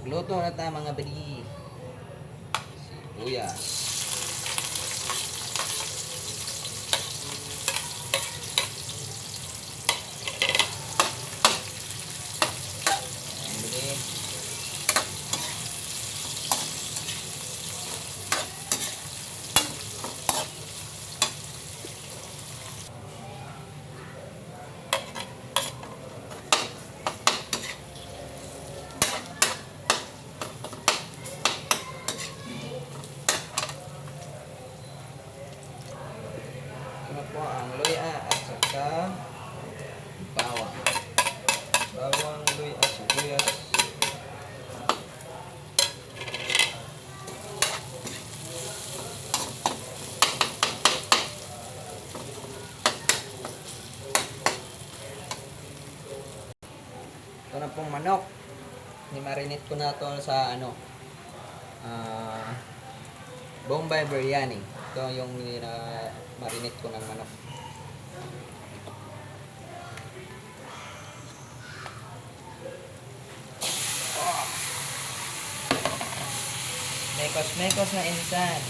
Magluto na ta, mga badi. Sibuyas. Ayan, badi. Ito na po ang luya at saka bawang. Bawang, luya, sibuyas. Ito na pong manok. Ni-marinate ko na to sa ano, Bombay Biryani. Ito yung marinate ko ng manok. Oh. Mekos, mekos na insan.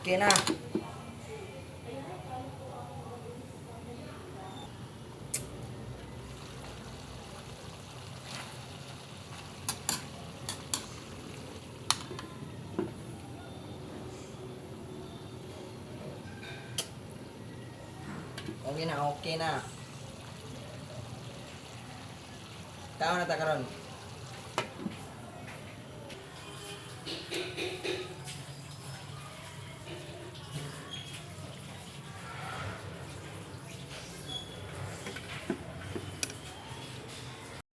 Okay na. Okay na, okay na. Tao na ta karon.